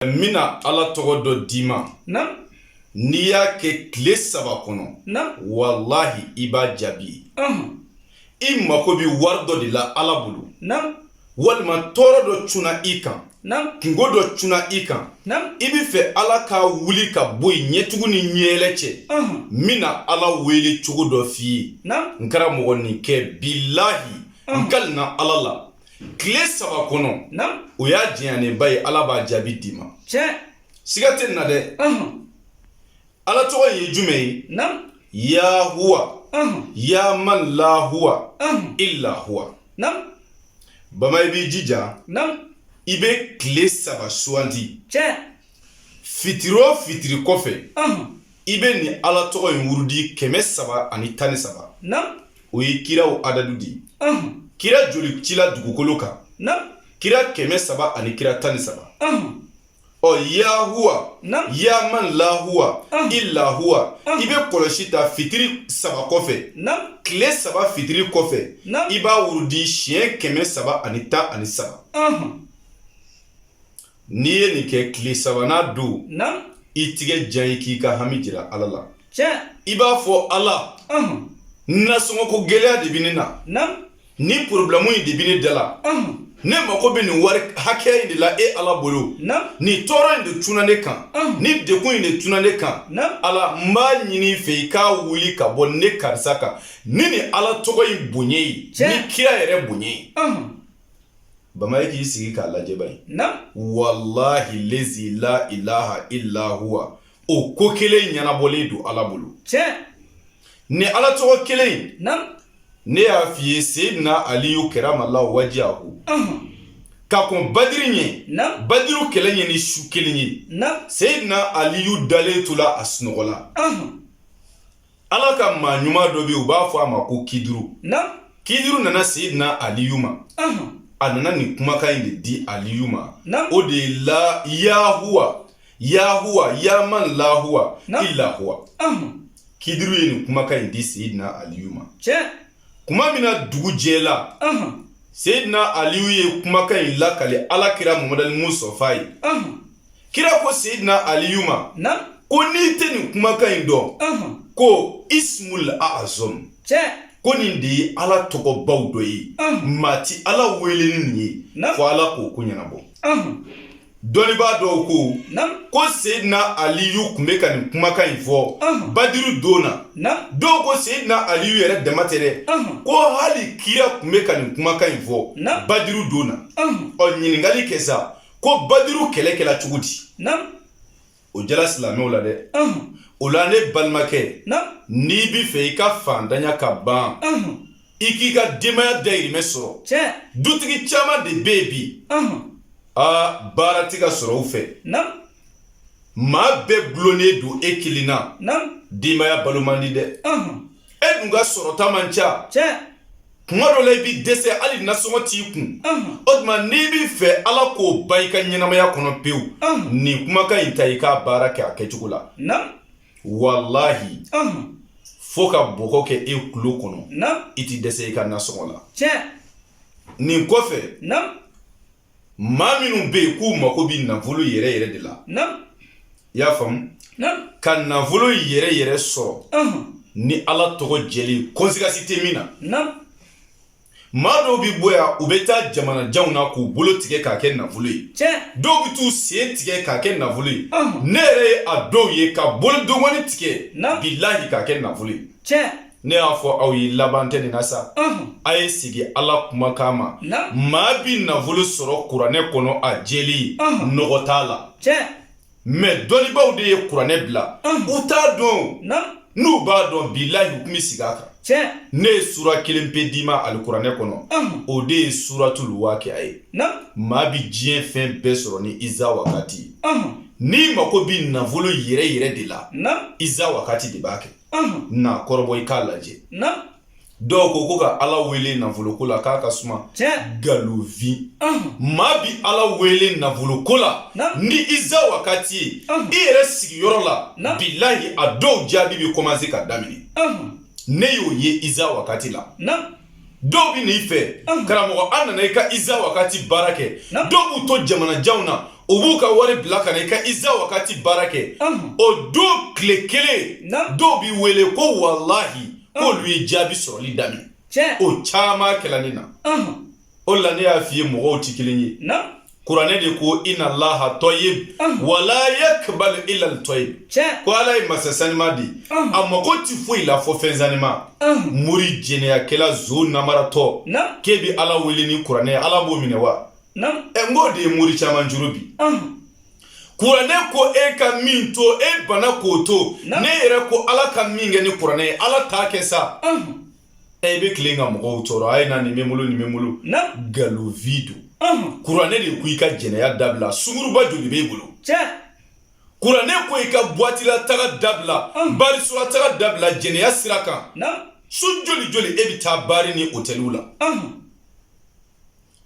N bɛna Ala tɔgɔ dɔ d'i ma. N'i y'a kɛ tile 3 kɔnɔ, walahi i b'a jaabi ye. I mako bɛ wari dɔ de la Ala bolo, walima tɔɔrɔ dɔ cunna i kan, kunko dɔ cunna i kan, i bɛ fɛ Ala k'a wuli ka bɔ yen ɲɛtugu ni ɲɛyɛlɛ cɛ. N bɛna Ala wele cogo dɔ f'i ye. N karamɔgɔ, nin kɛ, bilahi, n kalina Ala la, tile 3 kɔnɔ, o y'a jɛnyanenba ye, Ala b'a jaabi d'i ma. Siga tɛ nin na dɛ. Ala tɔgɔ in ye jumɛn ye? Yahuwa ya man la huwa illa huwa. Bama, i b'i jija, i bɛ tile 3 suwanti. Fitiri o fitiri kɔfɛ, i bɛ nin Ala tɔgɔ in wurudi 313. O ye kiraw adadu de ye. Kira joli cila dugukolo kan? Kira 300 ani kira 13. Ɔ, yahuwa ya man la huwa illa huwa, i bɛ kɔlɔsi ta fitiri 3 kɔfɛ, tile 3 fitiri kɔfɛ, i b'a wurudi siɲɛ 313. N'i ye nin kɛ tile sabanan don, i tigɛ jan, i k'i ka hami jira Ala la. I b'a fɔ: Ala, nasɔngɔko gɛlɛya de bɛ ne na, ni problème in de bɛ ne da la, ne mako bɛ nin wari hakɛya in de la e Ala bolo, nin tɔɔrɔ in de cunna ne kan, ni degun in de cunna ne kan. Ala, n b'a ɲini i fɛ, i k'a wuli ka bɔ ne karisa kan ni nin Ala tɔgɔ in bonya ye, ni kira yɛrɛ bonya ye. Bama, ye k'i sigi k'a lajɛ bani, walahi lezi la ilaha illa huwa, o ko kelen ɲɛnabɔlen don Ala bolo. Ni Ala tɔgɔ kelen, ne y'a f'i ye, Seyidina Aliyu karamallahu wajihahu, ka kɔn Badiri ɲɛ, Badiru kɛlɛ ɲɛ ni su kelen ye, Seyidina Aliyu dalen tola a sunɔgɔ la. Ala ka maa ɲuman dɔ bɛ yen, u b'a fɔ a ma ko Kiduru. Kidiru nana Seyidina Aliyu ma. A nana nin kumakan in de di Aliyu ma. O de ye la yahuwa yahuwa yaman lahuwa illa huwa. Kidiru ye nin kumakan in di Seyidina Aliyu ma. Kuma min na dugu jɛla, Seyidina Aliyu ye kumakan in lakale Ala kira Mamadu Mustafa ye. Kira ko Seyidina Aliyu ma ko n'i tɛ nin kumakan in dɔn, ko ismul azam, ko nin de ye Ala tɔgɔbaw dɔ ye, maa ti Ala wele ni nin ye fo Ala k'o ko ɲɛnabɔ. Dɔnnibaa dɔw ko ko Seyidina Aliyu tun bɛ ka nin kumakan in fɔ Badiru don na. Dɔw ko Seyidina Aliyu yɛrɛ dama tɛ dɛ, ko hali kira tun bɛ ka nin kumakan in fɔ Badiru don na. Ɔ, ɲininkali kɛ sa, ko Badiru kɛlɛ kɛla cogo di? O jala silamɛw la dɛ. O la, ne balimakɛ, n'i bi fɛ i ka fantanya ka ban, i k'i ka denbaya dayirimɛ sɔrɔ, dutigi caman de bɛ yen bi, aa, baara tɛ ka sɔrɔ u fɛ, maa bɛɛ gulonnen don e kelen na, denbaya balo man di dɛ. E dun ka sɔrɔta man ca. Kuma dɔ la, i bɛ dɛsɛ, hali nasɔngɔ t'i kun. O tuma, n'i b'i fɛ Ala k'o ban i ka ɲɛnamaya kɔnɔ pewu, nin kumakan in ta, i k'a baara kɛ a kɛcogo la. Walahi, fo ka bɔgɔ kɛ e tulo kɔnɔ, i ti dɛsɛ i ka nasɔngɔ la. Nin kɔfɛ, maa minnu bɛ yen k'u mako bɛ nafolo yɛrɛ yɛrɛ de la, i y'a faamu, ka nafolo yɛrɛ yɛrɛ sɔrɔ ni Ala tɔgɔ jɛlen, conséquence tɛ min na. Maa dɔw bɛ bɔ yan, u bɛ taa jamanajanw na k'u bolo tigɛ k'a kɛ nafolo ye. Dɔw bɛ t'u sen tigɛ k'a kɛ nafolo ye. Ne yɛrɛ ye a dɔw ye ka bolodengɔnni tigɛ, bilahi, k'a kɛ nafolo ye. Ne y'a fɔ aw ye, laban tɛ nin na sa. A ye sigi Ala kumakan ma. Maa bi nafolo sɔrɔ kuranɛ kɔnɔ, a jɛlen, nɔgɔ t'a la. Mais dɔnnibaaw de ye kuranɛ bila, u t'a dɔn. N'u b'a dɔn, bilahi, u tun bɛ sigi a kan. Ne ye sura kelen pe d'i ma alikuranɛ kɔnɔ, o de ye suratul waqi'a ye. Maa bi diɲɛ fɛn bɛɛ sɔrɔ ni iza wakati ye. N'i mako bi nafolo yɛrɛ yɛrɛ de la, iza wakati de b'a kɛ. Na kɔrɔbɔ, i k'a lajɛ. Dɔw ko ko ka Ala wele nafoloko la, k'a ka suma. Galofin. Maa bi Ala wele nafoloko la ni iza wakati ye, i yɛrɛ sigiyɔrɔ la, bilahi, a dɔw jaabi bɛ commencer ka daminɛ. Ne y'o ye iza wakati la. Dɔw bɛ n'i fɛ: karamɔgɔ, an nana i ka iza wakati baara kɛ. Dɔw b'u to jamanajanw na, U b'u ka wari bila ka na i ka iza wakati baara kɛ. O don tile kelen, dɔw b'i wele ko walahi, k'olu ye jaabi sɔrɔli daminɛ. O caman kɛla ne na. O la ne y'a f'i ye, mɔgɔw tɛ kelen ye. Kuranɛ de ko inna laha tɔyib wala yakbalu illa tɔyib, ko Ala ye masa sanima de ye, a mako ti foyi la fo fɛn sanima. Mori jɛnɛyakɛla, zo namaratɔ, k'e bi Ala wele ni kuranɛ ye, Ala b'o minɛ wa? Ɛ, n k'o de ye mori caman juru bi. Kuranɛ ko e ka min to, e bana k'o to. Ne yɛrɛ ko Ala ka min kɛ ni kuranɛ ye, Ala t'a kɛ sa. E bɛ tilen ka mɔgɔw tɔɔrɔ, a ye na nin bɛ n bolo, nin bɛ n bolo, nkalonfin don. Kuranɛ de ko i ka jɛnɛya dabila, sunguruba joli b'e bolo? Kuranɛ ko i ka boîte la taga dabila, barisola taga dabila, jɛnɛya sira kan. Su joli joli e bɛ taa bari ni hôteliw la?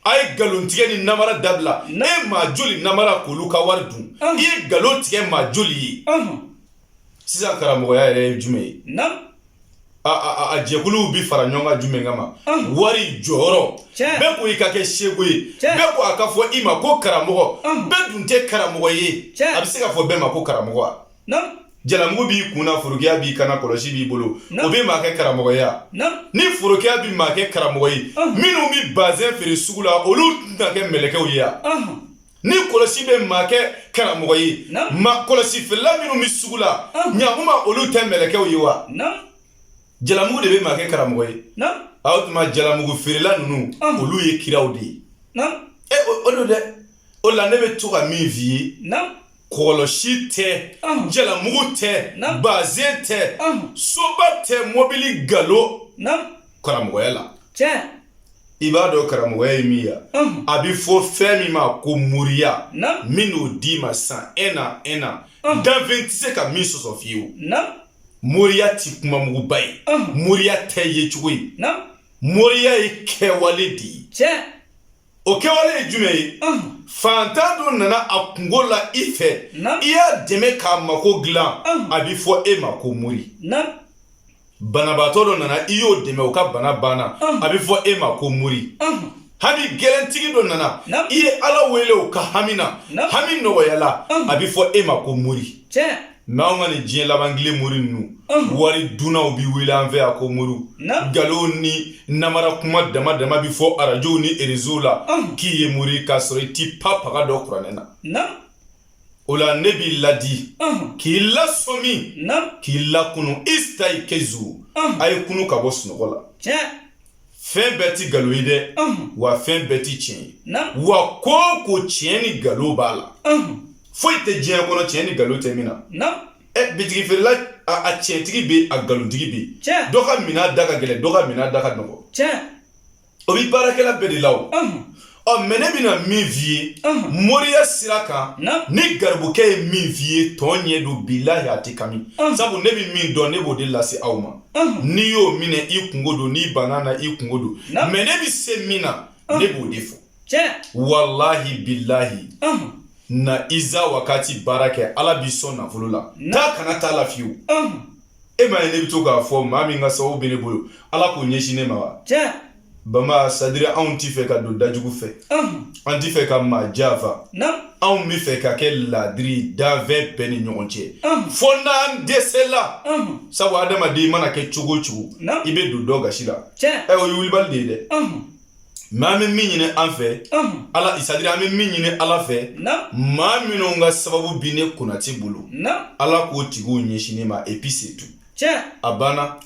A ye nkalontigɛ ni namara dabila. E maa joli namara k'olu ka wari dun? I ye nkalon tigɛ maa joli ye? Sisan karamɔgɔya yɛrɛ ye jumɛn ye? A jɛkuluw bi fara ɲɔgɔn kan jumɛn kama? Wari jɔyɔrɔ. Bɛɛ ko i ka kɛ seko ye, bɛɛ ko a ka fɔ i ma ko karamɔgɔ. Bɛɛ dun tɛ karamɔgɔ ye. A bɛ se ka fɔ bɛɛ ma ko karamɔgɔ wa? Jalamugu b'i kun na, forokiya b'i kan na, kɔlɔsi b'i bolo, o bɛ maa kɛ karamɔgɔ ye wa? Ni forokiya bɛ maa kɛ karamɔgɔ ye, minnu bɛ bazɛn feere sugu la, olu tɛna kɛ mɛlɛkɛw ye wa? Ni kɔlɔsi bɛ maa kɛ karamɔgɔ ye, ma kɔlɔsi feerela minnu bɛ sugu la ɲakuma, olu tɛ mɛlɛkɛw ye wa? Jalamugu de bɛ maa kɛ karamɔgɔ ye. O tuma jalamugu feerela ninnu, olu ye kiraw de ye. Ɛ, o don dɛ. O la ne bɛ to ka min f'i ye, kɔlɔsi tɛ, jalamugu tɛ, bazɛn tɛ, soba tɛ, mɔbili galo karamɔgɔya la. I b'a dɔn karamɔgɔya ye min ye, a bɛ fɔ fɛn min ma ko moriya, min n'o d'i ma san un an un an, danfɛn tɛ se ka min sɔsɔ fiyewu. Moriya ti kumamuguba ye, moriya tɛ yecogo ye, moriya ye kɛwale de ye. O kɛwale ye jumɛn ye? Fantan dɔ nana a kungo la i fɛ, i y'a dɛmɛ k'a mako dilan, a bɛ fɔ e ma ko mori. Banabaatɔ dɔ nana, i y'o dɛmɛ, o ka bana banna, a bɛ fɔ e ma ko mori. Hami gɛlɛntigi dɔ nana, i ye Ala wele o ka hami na, hami nɔgɔyala, a bɛ fɔ e ma ko mori. Mais anw ka nin diɲɛ laban tile mori ninnu, wari dunnaw bi wele an fɛ yan ko moriw. Nkalon ni namara kuma dama dama bi fɔ arajow ni réseau la k'i ye mori, k'a sɔrɔ i ti pa paga dɔ kuranɛ na. O la ne b'i ladi, k'i lasɔmi, k'i lakunu, istaykizu, a ye kunu ka bɔ sunɔgɔ la. Fɛn bɛɛ ti nkalon ye dɛ, wa fɛn bɛɛ ti tiɲɛ ye. Wa ko o ko, tiɲɛ ni nkalon b'a la. Foyi tɛ diɲɛ kɔnɔ tiɲɛ ni nkalon tɛ min na. Ɛ, bitigi feerela, a tiɲɛtigi bɛ yen, a nkalontigi bɛ yen. Dɔ ka minɛn da ka gɛlɛn, dɔ ka minɛn da ka nɔgɔ. O bɛ baarakɛla bɛɛ de la o. Ɔ, mais ne bɛna min f'i ye moriya sira kan, ni garibukɛ ye min f'i ye, tɔn ɲɛ don, bilahi a tɛ kami. Sabu ne bɛ min dɔn, ne b'o de lase aw ma. N'i y'o minɛ, i kungo don. N'i banna na, i kungo don. Mais ne bɛ se min na, ne b'o de fɔ. Walahi bilahi, na iza wakati baara kɛ, Ala b'i sɔn nafolo la. Taa kana taa la fiyewu. E m'a ye ne bɛ to k'a fɔ, maa min ka sababu bɛ ne bolo, Ala k'o ɲɛsin ne ma wa? Bama sadiri, anw ti fɛ ka don dajugu fɛ, an ti fɛ ka maa janfa, anw bɛ fɛ ka kɛ laadiri danfɛn bɛɛ ni ɲɔgɔn cɛ, fo n'an dɛsɛla. Sabu adamaden mana kɛ cogo o cogo, i bɛ don dɔ gasi la. Ɛ, o ye wulibali de ye dɛ. Mais an bɛ min ɲini an fɛ Ala, sadiri, an bɛ min ɲini Ala fɛ, maa minnu ka sababu bi ne Konate bolo, Ala k'o tigiw ɲɛsin ne ma, et puis c'est tout, a banna.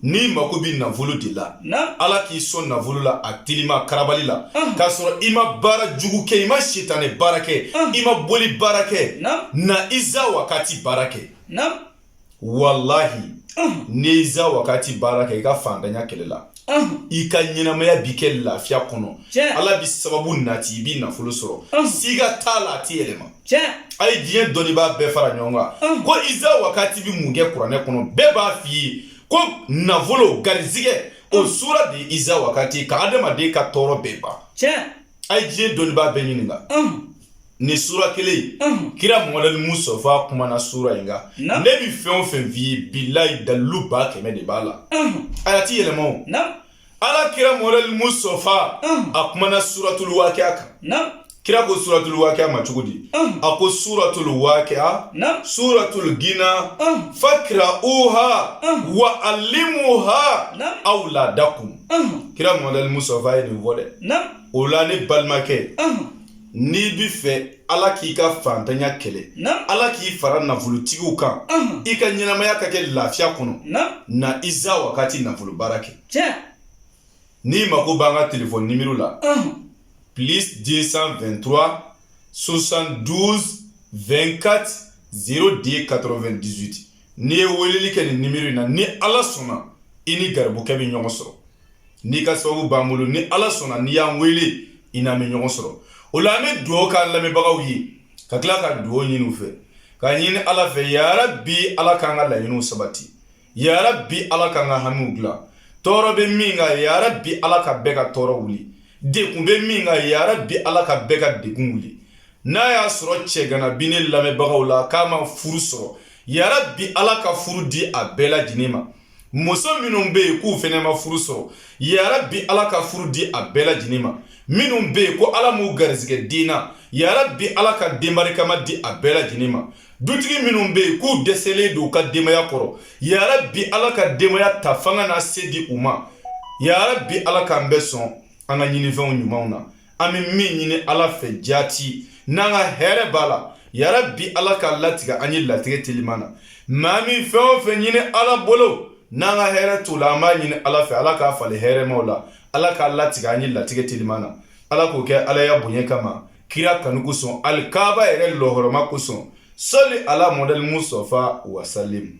N'i mako bɛ nafolo de la, Ala k'i sɔn nafolo la a telima karabali la, k'a sɔrɔ i ma baara jugu kɛ, i ma sitanɛ baara kɛ, i ma boli baara kɛ, na iza wakati baara kɛ. Walahi, n'i iza wakati baara kɛ, i ka fantanya kɛlɛ la, i ka ɲɛnamaya bi kɛ lafiya kɔnɔ. Ala bi sababu nati, i bi nafolo sɔrɔ, siga t'a la, a ti yɛlɛma. A ye diɲɛ dɔnnibaa bɛɛ fara ɲɔgɔn kan ko iza wakati bi mun kɛ kuranɛ kɔnɔ, bɛɛ b'a f'i ye ko nafolo garizigɛ, o sura de ye iza wakati, ka adamaden ka tɔɔrɔ bɛɛ ban. A ye diɲɛ dɔnnibaa bɛɛ ɲininka nin sura kelen in. Kira Muhamadu Mustafa kumana sura in kan. Ne bi fɛn o fɛn f'i ye, bilayi, dalilu 100 000 de b'a la, a ti yɛlɛma o. Ala kira Muhamadu Mustafa, a kumana suratul waqi'a kan. Kira ko suratul waqi'a ma cogo di? A ko suratul waqi'a, suratul gina, fakra'uha wa allimuha awladakum. Kira Muhamadu Mustafa ye nin fɔ dɛ. O la, ne balimakɛ, n'i bi fɛ Ala k'i ka fantanya kɛlɛ, Ala k'i fara nafolotigiw kan, i ka ɲɛnamaya ka kɛ lafiya kɔnɔ, na Iza Wakati nafolo baara kɛ. N'i mako b'an ka telefɔni nimero la, plus 223 72 24 02 98. N'i ye weleli kɛ nin nimero in na, ni Ala sɔnna, i ni garibukɛ bɛ ɲɔgɔn sɔrɔ. N'i ka sababu b'an bolo, ni Ala sɔnna, n'i y'an wele, i n'an bɛ ɲɔgɔn sɔrɔ. O la, an bɛ dugawu k'an lamɛnbagaw ye, ka tila ka dugawu ɲini u fɛ, ka ɲini Ala fɛ, yarabi, Ala k'an ka laɲiniw sabati, yarabi, Ala k'an ka hamiw dilan. Tɔɔrɔ bɛ min kan, yarabi, Ala ka bɛɛ ka tɔɔrɔ wuli. Dekun bɛ min kan, yarabi, Ala ka bɛɛ ka dekun wuli. N'a y'a sɔrɔ cɛgana bi ne lamɛnbagaw la k'a ma furu sɔrɔ, yarabi, Ala ka furu di a bɛɛ lajɛlen ma. Muso minnu bɛ yen k'u fɛnɛ ma furu sɔrɔ, yarabi, Ala ka furu di a bɛɛ lajɛlen ma. Minnu bɛ yen ko Ala m'u garisɛgɛ den na, yarabi, Ala ka den barikama di a bɛɛ lajɛlen ma. Dutigi minnu bɛ yen k'u dɛsɛlen don u ka denbaya kɔrɔ, yarabi, Ala ka denbaya ta fanga n'a se di u ma. Yarabi, Ala k'an bɛɛ sɔn an ka ɲinifɛnw ɲumanw na. An bɛ min ɲini Ala fɛ jaati, n'an ka hɛrɛ b'a la, yarabi, Ala k'a latigɛ an ye latigɛ teliman na. Maa min fɛn o fɛn ɲini Ala bolo, n'an ka hɛrɛ t'o la, an b'a ɲini Ala fɛ, Ala k'a falen hɛrɛmaw la, Ala k'a latigɛ an ye latigɛ teliman na. Ala k'o kɛ Ala ya bonya kama, kira kanu kosɔn, alikaba yɛrɛ lɔhɔrɔma kosɔn. Sɔli ala mɔdɛli Mustafa wasalim.